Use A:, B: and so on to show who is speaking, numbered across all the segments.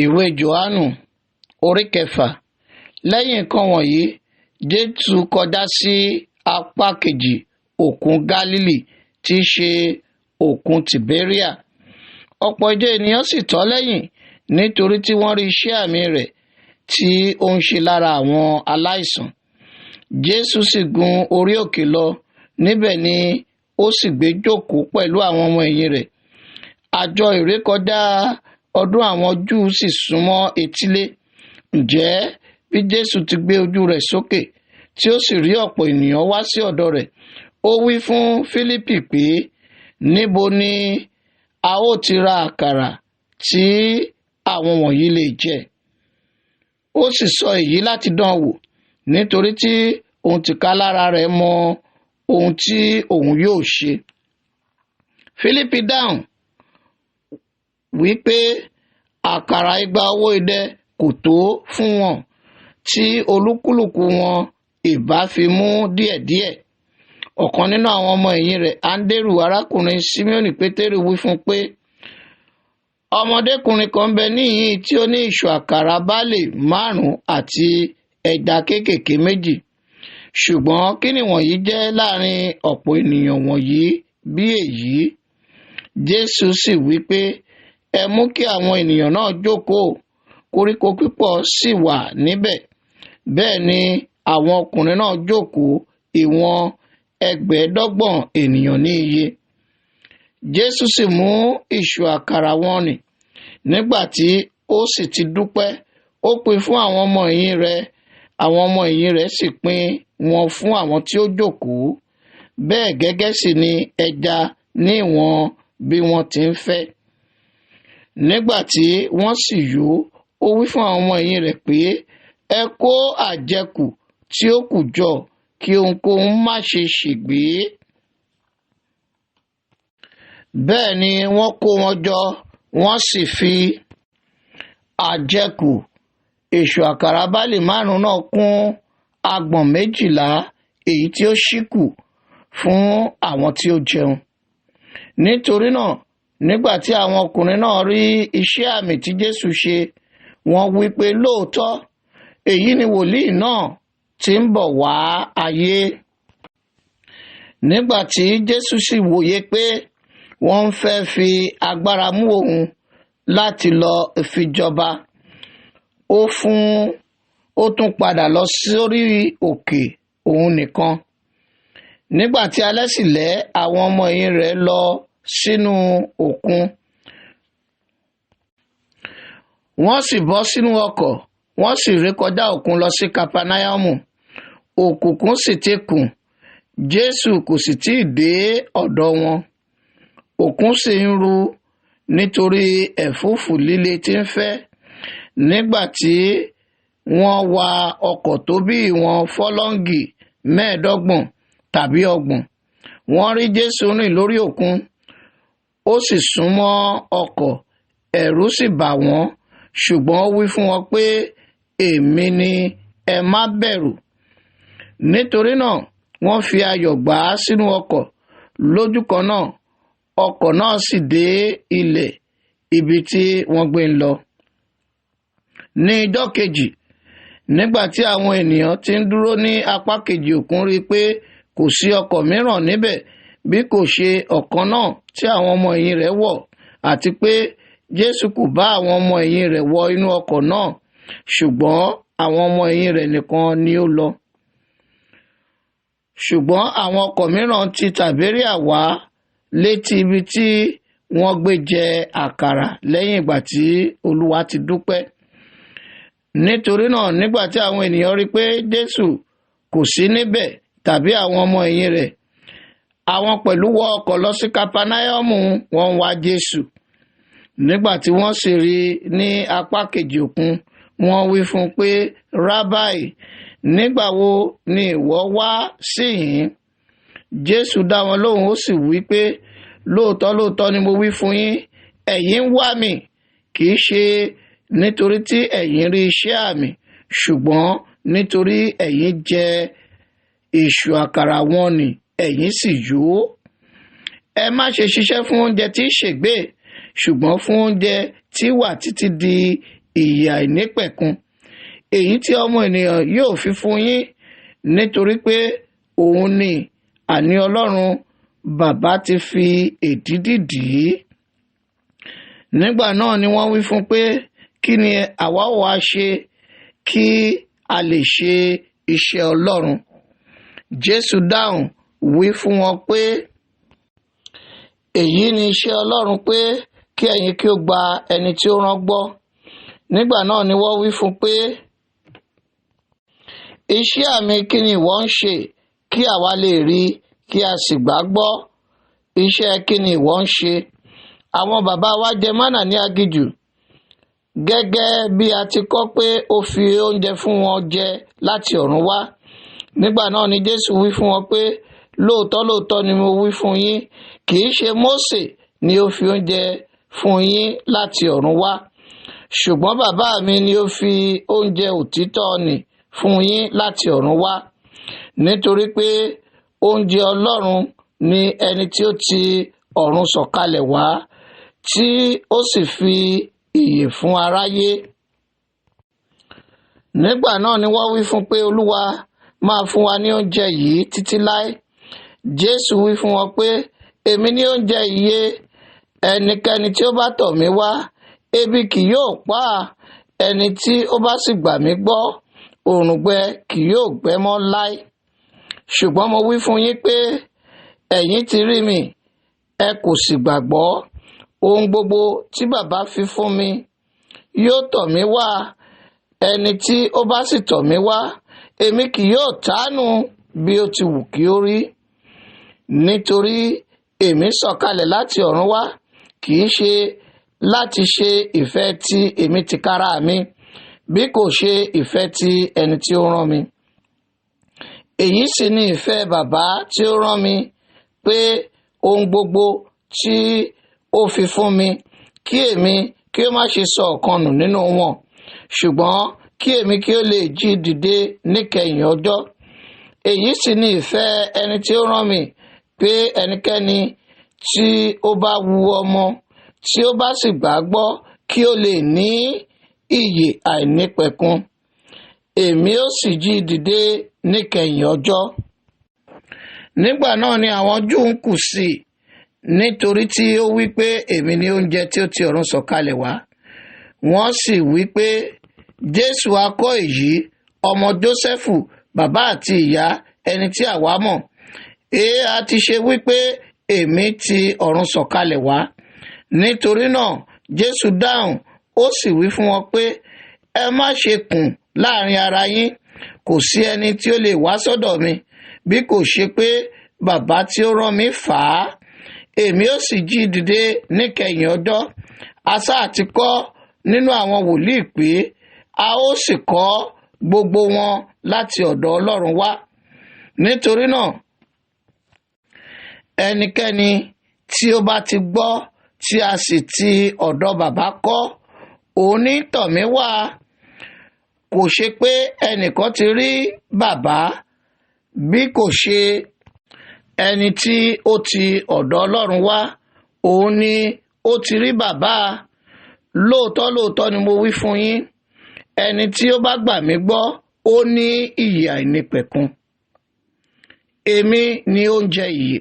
A: Ìwé Jòhánù orí kẹfà. Lẹ́yìn nǹkan wọ̀nyí, Jésù kọjá sí apá kejì òkun Gálílì, tí í ṣe òkun Tìbéríà. Ọ̀pọ̀ ìjọ ènìyàn sì tọ̀ ọ́ lẹ́yìn, nítorí tí wọ́n rí iṣẹ́ àmì rẹ̀ tí ó ń ṣe lára àwọn aláìsàn. Jésù sì gun orí òkè lọ, níbẹ̀ ni ó sì gbé jókòó pẹ̀lú àwọn ọmọ ẹ̀yìn rẹ̀. Àjọ ìrékọjá ọdún àwọn Júù sì súnmọ́ etílé. Ǹjẹ́ bí Jésù ti gbé ojú rẹ̀ sókè, tí ó sì rí ọ̀pọ̀ ènìyàn wá sí ọ̀dọ̀ rẹ̀, ó wí fún Fílípì pé, "Níbo ni a ó ti ra àkàrà tí àwọn wọ̀nyí lè jẹ?" Ó sì sọ èyí láti dán an wò, nítorí tí òun tìkálára rẹ̀ mọ ohun tí òun yóò ṣe. Fílípì dáhùn wípé, "Àkàrà 200 owó idẹ kò tó fún wọn, tí olúkúlùkù wọn ìbá fi mú díẹ̀díẹ̀." Ọ̀kan nínú àwọn ọmọ ẹ̀yìn rẹ̀, Áńdérù, arákùnrin Símónì Pétérù, wí fún un pé, "Ọmọdékùnrin kan ń bẹ níhìn tí ó ní ìṣù àkàrà báálì 5 àti ẹja kéékèèké 2. Ṣùgbọ́n kí ni wọ̀nyí jẹ́ láàrin ọ̀pọ̀ ènìyàn wọ̀nyí bí èyí?" Jésù sì wí pé, "Ẹ mú kí àwọn ènìyàn náà jókòó." Koríko pípọ̀ sì wà níbẹ̀. Bẹ́ẹ̀ ni àwọn ọkùnrin náà jókòó, ìwọ̀n 25,000 ènìyàn ní iye. Jésù sì mú ìṣù àkàrà wọn nì. Nígbà tí ó sì ti dúpẹ́, ó pín fún àwọn ọmọ ẹ̀yìn rẹ̀, àwọn ọmọ ẹ̀yìn rẹ̀ sì pín wọn fún àwọn tí ó jókòó. Bẹ́ẹ̀ gẹ́gẹ́ sì ni ẹja ní ìwọ̀n bí wọ́n ti ń fẹ́. Nígbà tí wọ́n sì yó, ó wí fún àwọn ọmọ ẹ̀yìn rẹ̀ pé, "Ẹ kó àjẹkù tí ó kù jọ, kí ohunkóhun má ṣe ṣègbé." Bẹ́ẹ̀ ni wọ́n kó wọn jọ, wọ́n sì fi àjẹkù ìṣù àkàrà báálì 5 náà kún agbọ̀n 12, èyí tí ó ṣì kù fún àwọn tí ó jẹun. Nítorí náà, nígbà tí àwọn ọkùnrin náà rí iṣẹ́ àmì tí Jésù ṣe, wọ́n wí pé, "Lóòótọ́, èyí ni wòlíì náà tí ń bọ̀ wá ayé." Nígbà tí Jésù sì wòye pé wọ́n ń fẹ́ fi agbára mú òun láti lọ fi jọba, ó tún padà lọ sórí òkè òun nìkan. Nígbà tí alẹ́ sì lẹ́, àwọn ọmọ ẹ̀yìn rẹ̀ lọ sínú òkun. Wọ́n sì bọ́ sínú ọkọ̀, wọ́n sì rékọjá òkun lọ sí Kapanaimu. Òkùnkùn sì ti kùn, Jésù kò sì tí ì dé ọ̀dọ̀ wọn. Òkun sì ń ru nítorí ẹ̀fúùfù líle tí ń fẹ́. Nígbà tí wọ́n wa ọkọ̀ tó bí ìwọ̀n fọ́lọ́ǹgì 25 tàbí 30, wọ́n rí Jésù rìn lórí òkun, ó sì súnmọ́ ọkọ̀, ẹ̀rù sì bà wọ́n. Ṣùgbọ́n ó wí fún wọn pé, "Èmi ni, ẹ má bẹ̀rù." Nítorí náà wọ́n fi ayọ̀ gbà á sínú ọkọ̀ lójú kan náà, ọkọ̀ náà sì dé ilẹ̀ ibi tí wọ́n gbé ń lọ. Ní ijọ́ kejì, nígbà tí àwọn ènìyàn ti ń dúró ní apá kejì òkun rí i pé kò sí ọkọ̀ mìíràn níbẹ̀ bí kò ṣe ọ̀kan náà tí àwọn ọmọ ẹ̀yìn rẹ̀ wọ̀, àti pé Jésù kò bá àwọn ọmọ ẹ̀yìn rẹ̀ wọ inú ọkọ̀ náà, ṣùgbọ́n àwọn ọmọ ẹ̀yìn rẹ̀ nìkan ni ó lọ. Ṣùgbọ́n àwọn ọkọ̀ mìíràn ti Tìbéríà wá létí ibi tí wọ́n gbé jẹ àkàrà lẹ́yìn ìgbà tí Olúwa ti dúpẹ́. Nítorí náà, nígbà tí àwọn ènìyàn rí pé Jésù kò sí níbẹ̀ tàbí àwọn ọmọ ẹ̀yìn rẹ̀, àwọn pẹ̀lú wọ ọkọ̀ lọ sí Kapanaimu, wọ́n ń wá Jésù. Nígbà tí wọ́n sì rí i ní apá kejì òkun, wọ́n wí fún un pé, "Rábáì, nígbà wo ni ìwọ wá síhìn?" Jésù dá wọn lóhùn, ó sì wí pé, "Lóòótọ́ lóòótọ́ ni mo wí fún yín, ẹ̀yin ń wá mi, kì í ṣe nítorí tí ẹ̀yin rí iṣẹ́ àmì, ṣùgbọ́n nítorí ẹ̀yin jẹ ìṣù àkàrà wọn nì, ẹ̀yin sì yó. Ẹ má ṣe ṣiṣẹ́ fún oúnjẹ tí í ṣègbé, ṣùgbọ́n fún oúnjẹ tí wà títí di ìyè àìnípẹ̀kun, èyí tí Ọmọ ènìyàn yóò fi fún yín, nítorí pé òun ni, àní Ọlọ́run Bàbá, ti fi èdìdì dì í. Nígbà náà ni wọ́n wí fún pé, kí ni àwa ó wá ṣe kí a lè ṣe iṣẹ́ Ọlọ́run? Jésù dáhùn wí fún wọn pé, èyí ni iṣẹ́ Ọlọ́run, pé kí ẹ̀yin kí ó gba ẹni tí ó rán gbọ́. Nígbà náà ni wọ́n wí fún pé, iṣẹ́ àmì kí ni ìwọ ń ṣe, kí àwa lè rí kí a sì gbàgbọ́? Iṣẹ́ kí ni ìwọ ń ṣe? Àwọn bàbá wa jẹ mánà ní aginjù, gẹ́gẹ́ bí a ti kọ pé ó fi oúnjẹ fún wọn jẹ láti ọ̀run wá. Nígbà náà ni Jésù wí fún wọn pé, lóòótọ́ lóòótọ́ ni mo wí fún yín, kì í ṣe Mósè ni ó fi oúnjẹ fún yín láti ọ̀run wá, ṣùgbọ́n Bàbá mi ni ó fi oúnjẹ òtítọ́ nì fún yín láti ọ̀run wá. Nítorí pé oúnjẹ Ọlọ́run ni ẹni tí ó ti ọ̀run sọ̀kalẹ̀ wá, tí ó sì fi ìyè fún aráyé. Nígbà náà ni wọ́n wí fún pé, Olúwa, máa fún wa ní oúnjẹ yìí títí láé. Jésù wí fún wọn pé, èmi ní oúnjẹ ìyè, ẹnikẹ́ni tí ó bá tọ̀ mí wá, ebi kì yóò pa á, ẹni tí ó bá sì gbà mí gbọ́, òrùngbẹ kì yóò gbẹ mọ́ láé. Ṣùgbọ́n mo wí fún yín pé ẹ̀yin ti rí mi, ẹ kò sì gbàgbọ́. Ohun gbogbo tí Bàbá fi fún mi yóò tọ̀ mí wá, ẹni tí ó bá sì tọ̀ mí wá, èmi kì yóò tánú bí ó ti wù kí ó rí. Nítorí èmi sọ̀kalẹ̀ láti ọ̀run wá, kì í ṣe láti ṣe ìfẹ́ tí èmi tìkára mi, bí kò ṣe ìfẹ́ tí ẹni tí ó rán mi. Èyí sì ni ìfẹ́ Bàbá tí ó rán mi, pé ohun gbogbo tí ó fi fún mi, kí èmi kí ó má ṣe sọ ọ̀kan nù nínú wọn, ṣùgbọ́n kí èmi kí ó lè jí dìde níkẹyìn ọjọ́. Èyí sì ni ìfẹ́ ẹni tí ó rán mi, pé ẹnikẹ́ni tí ó bá wu ọmọ, tí ó bá sì gbàgbọ́, kí ó lè ní ìyè àìnípẹ̀kun. Èmi ó sì jí dìde níkẹyìn ọjọ́. Nígbà náà ni àwọn Júù ń kù sí i, nítorí tí ó wí pé èmi ni oúnjẹ tí ó ti ọ̀run sọ̀kalẹ̀ wá. Wọ́n sì wí pé, Jésù akọ́ èyí, ọmọ Jósẹ́fù, bàbá àti ìyá ẹni tí àwa mọ̀. Èé a ti ṣe wí pé èmi ti ọ̀run sọ̀kalẹ̀ wá? Nítorí náà Jésù dáhùn, ó sì wí fún wọn pé, ẹ má ṣe kùn láàrin ara yín. Kò sí ẹni tí ó lè wá sọ́dọ̀ mi bí kò ṣe pé Bàbá tí ó rán mi fà á, èmi ó sì jí dìde níkẹyìn ọjọ́. Asá àti kọ́ nínú àwọn wòlíì pé a ó sì kọ́ gbogbo wọn láti ọ̀dọ̀ Ọlọ́run wá. Nítorí náà ẹnikẹ́ni tí ó bá ti gbọ́ tí a sì ti ọ̀dọ̀ Bàbá kọ́, òun ní tọ̀ mí wá. Kò ṣe pé ẹnìkan ti rí Bàbá, bí kò ṣe ẹni tí ó ti ọ̀dọ̀ Ọlọ́run wá, òun ni ó ti rí Bàbá. Lóòótọ́ lóòótọ́ ni mo wí fún yín, ẹni tí ó bá gbà mí gbọ́, ó ní ìyè àìnípẹ̀kun. Èmi ni oúnjẹ ìyè.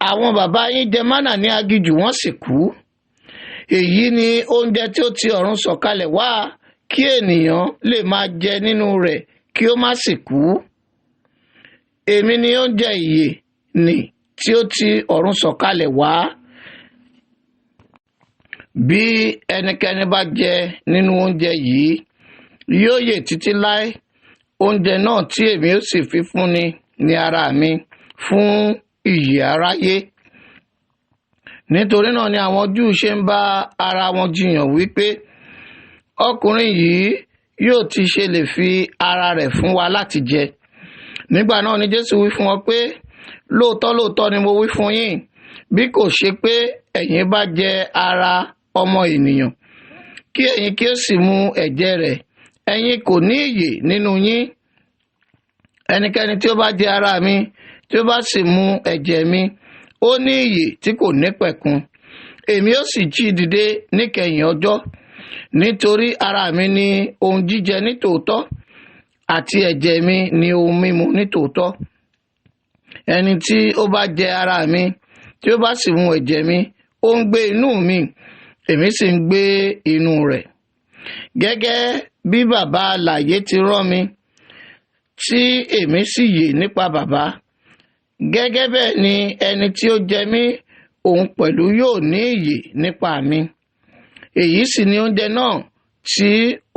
A: Àwọn bàbá yín jẹ mánà ní aginjù, wọ́n sì kú. Èyí ni oúnjẹ tí ó ti ọ̀run sọ̀kalẹ̀ wá, kí ènìyàn lè máa jẹ nínú rẹ̀ kí ó má sì kú. Èmi ni oúnjẹ ìyè nì tí ó ti ọ̀run sọ̀kalẹ̀ wá. Bí ẹnikẹ́ni bá jẹ nínú oúnjẹ yìí, yóò yè títí láé. Oúnjẹ náà tí èmi ó sì fi fúnni ní ara mi, fún ìyè aráyé. Nítorí náà ni àwọn Júù ṣe ń bá ara wọn jiyàn wípé, ọkùnrin yìí yóò ti ṣe lè fi ara rẹ̀ fún wa láti jẹ. Nígbà náà ni Jésù wí fún wọn pé, lóòótọ́ lóòótọ́ ni mo wí fún yín, bí kò ṣe pé ẹ̀yin bá jẹ ara ọmọ ènìyàn, kí ẹ̀yin kí ó sì mu ẹ̀jẹ̀ rẹ̀, ẹ̀yin kò ní ìyè nínú yín. Ẹnikẹ́ni tí ó bá jẹ ara mi, tí ó bá sì mu ẹ̀jẹ̀ mi, ó ní ìyè tí kò ní pẹ̀kun. Èmi ó sì jí dìde níkẹyìn ọjọ́. Nítorí ara mi ni ohun jíjẹ nítòótọ́, àti ẹ̀jẹ̀ mi ni ohun mímu nítòótọ́. Ẹni tí ó bá jẹ ara mi, tí ó bá sì mu ẹ̀jẹ̀ mi, ó ń gbé inú mi, èmi sì ń gbé inú rẹ̀. Gẹ́gẹ́ bí Bàbá alààyè ti rán mi, tí èmi sì yè nípa Bàbá, gẹ́gẹ́ bẹ́ẹ̀ ni ẹni tí ó jẹ mí, òun pẹ̀lú yóò ní ìyè nípa mi. Èyí sì ni oúnjẹ náà tí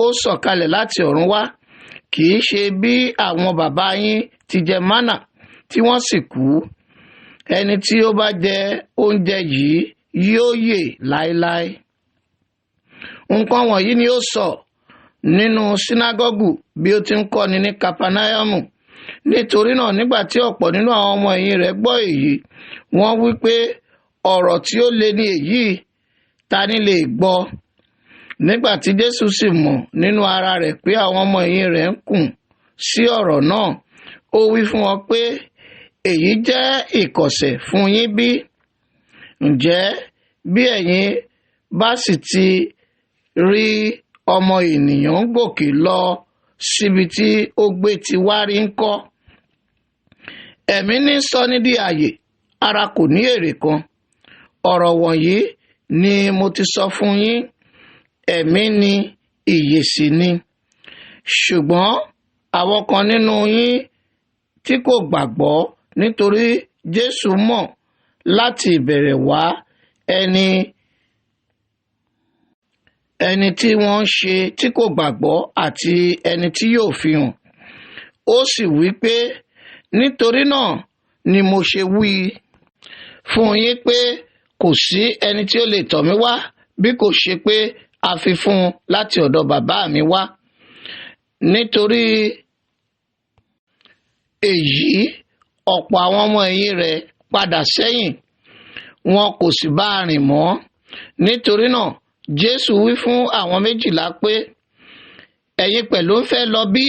A: ó sọ̀kalẹ̀ láti ọ̀run wá, kì í ṣe bí àwọn bàbá yín ti jẹ mánà tí wọ́n sì kú. Ẹni tí ó bá jẹ oúnjẹ yìí yóò yè láéláé. Nǹkan wọ̀nyí ni ó sọ nínú sínágọ́gù bí ó ti ń kọ́ni ní Kapanayamu. Nítorí náà, nígbà tí ọ̀pọ̀ nínú àwọn ọmọ ẹ̀yìn rẹ̀ gbọ́ èyí, wọ́n wí pé, ọ̀rọ̀ tí ó le ni èyí, ta ni lè gbọ́? Nígbà tí Jésù sì mọ̀ nínú ara rẹ̀ pé àwọn ọmọ ẹ̀yìn rẹ̀ ń kùn sí ọ̀rọ̀ náà, ó wí fún wọn pé, èyí jẹ́ ìkọ̀sẹ̀ fún yín bí? Ǹjẹ́ bí ẹ̀yin bá sì ti rí ọmọ ènìyàn ń gòkè lọ síbi tí ó gbé ti wá rí ńkọ́? Ẹ̀mí ní sọ ní di ààyè, ara kò ní èrè kan. Ọ̀rọ̀ wọ̀nyí ni mo ti sọ fún yín, ẹ̀mí ni, ìyè sì ni. Ṣùgbọ́n àwọn kan nínú yín tí kò gbàgbọ́, nítorí Jésù mọ̀ láti ìbẹ̀rẹ̀ wá ẹni tí wọ́n ń ṣe tí kò gbàgbọ́ àti ẹni tí yóò fi hàn. Ó sì wí pé, nítorí náà ni mo ṣe wí fún yín pé kò sí ẹni tí ó lè tọ̀ mí wá bí kò ṣe pé a fi fún un láti ọ̀dọ̀ Bàbá mi wá. Nítorí èyí, ọ̀pọ̀ àwọn ọmọ ẹ̀yìn rẹ̀ padà sẹ́yìn, wọn kò sì bá a rìn mọ́. Nítorí náà, Jésù wí fún àwọn méjìlá pé, ẹ̀yin pẹ̀lú ń fẹ́ lọ bí?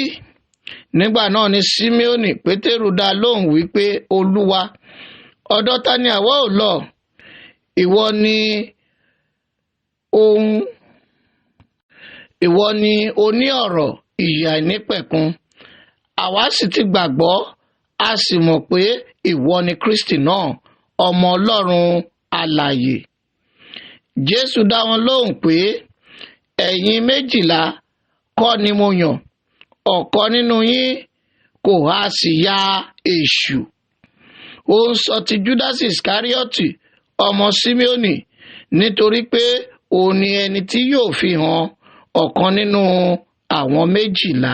A: Nígbà náà ni Símíọ́nì Pétérù dá lóhùn wípé, Olúwa, ọ̀dọ̀ ta ni àwa ò lọ? Ìwọ ni o ní ọ̀rọ̀ ìyè àìnípẹ̀kun. Àwa sì ti gbàgbọ́, a sì mọ̀ pé ìwọ ni Kristi náà, ọmọ Ọlọ́run alààyè. Jésù dá wọn lóhùn pé, ẹ̀yin méjìlá kọ́ ni mo yàn, ọ̀kan nínú yín kò há sì ya èṣù. Ó ń sọ ti Júdásì Ìsíkáríọ́tì ọmọ Símíọ́nì, nítorí pé òun ni ẹni tí yóò fi hàn ọ̀kan nínú àwọn méjìlá.